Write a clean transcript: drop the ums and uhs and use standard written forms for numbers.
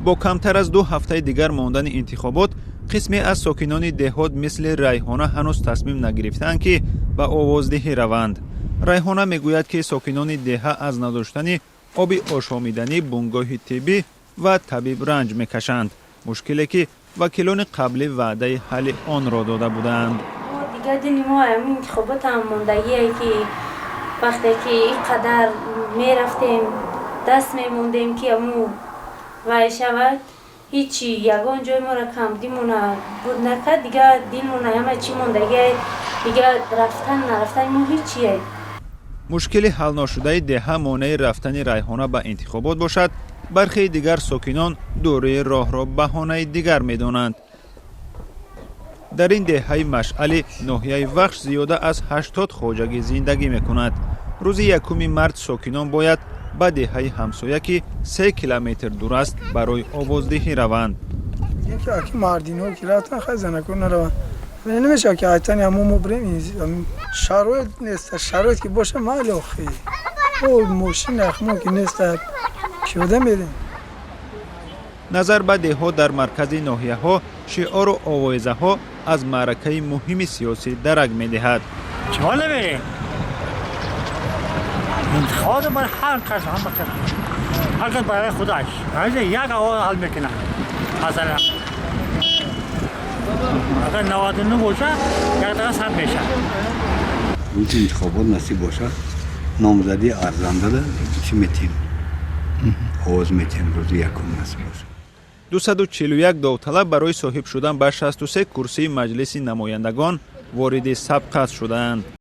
Бо камтар аз 2 ҳафтаи дигар мондани интихобот, қисме аз сокинони деҳот мисли Райҳона ҳанӯз тасмим нагирифтаанд, ки ба овоздиҳӣ раванд. Райҳона мегӯяд, ки сокинони деҳа аз надоштани оби ошомиданӣ, бунгоҳи тиббӣ ва табиб ранҷ мекашанд, мушкиле ки вакилони қаблӣ ваъдаи ҳалли онро дода буданд. Дигар дили мо ҳамин интихоботам мондагие, ки вақте ки ин қадар мерафтем, даст мемондем, ки аму вай шавад, ҳичи ягон ҷои моро камбудимона буд накард. Дигар дилмона ҳама чӣ мондагие, дигар рафтан нарафтани мо ҳичие. Мушкили ҳалношудаи деҳа монеи рафтани Райҳона ба интихобот бошад, бархеи дигар сокинон дурии роҳро баҳонаи дигар медонанд. Дар ин деҳаи Машъали ноҳияи Вахш зиёда аз 80 хоҷагӣ зиндагӣ мекунад. Рӯзи 1 март сокинон бояд ба деҳаи ҳамсоя, ки 3 километр дур аст, барои овоздиҳӣ раванд. Мардино ки рафтан, хай, занако нараванд, намешавад, ки айтани ҳамо мо бирем. Шароит нест. Шароит ки боша, майли. Охи, мошин ахмо ки нест, пиёда мерем. Назар ба деҳот, дар маркази ноҳияҳо шиору овозаҳо аз маъракаи муҳими сиёсӣ дарак медиҳад. Чима намерем? Интихобот барои ҳар кас, ҳама кас, ҳар кас барои худаш як овоз ҳал мекунад. Масалан, агар 99 боша, як дақа 100 мешавад. Рӯзи интихобот насиб бошад, номзадии арзандада чӣ метиҳем, овоз метиҳем, рӯзи якум насиб бошад. 241 довталаб барои соҳиб шудан ба 63 курсии Маҷлиси намояндагон вориди сабқат шудаанд.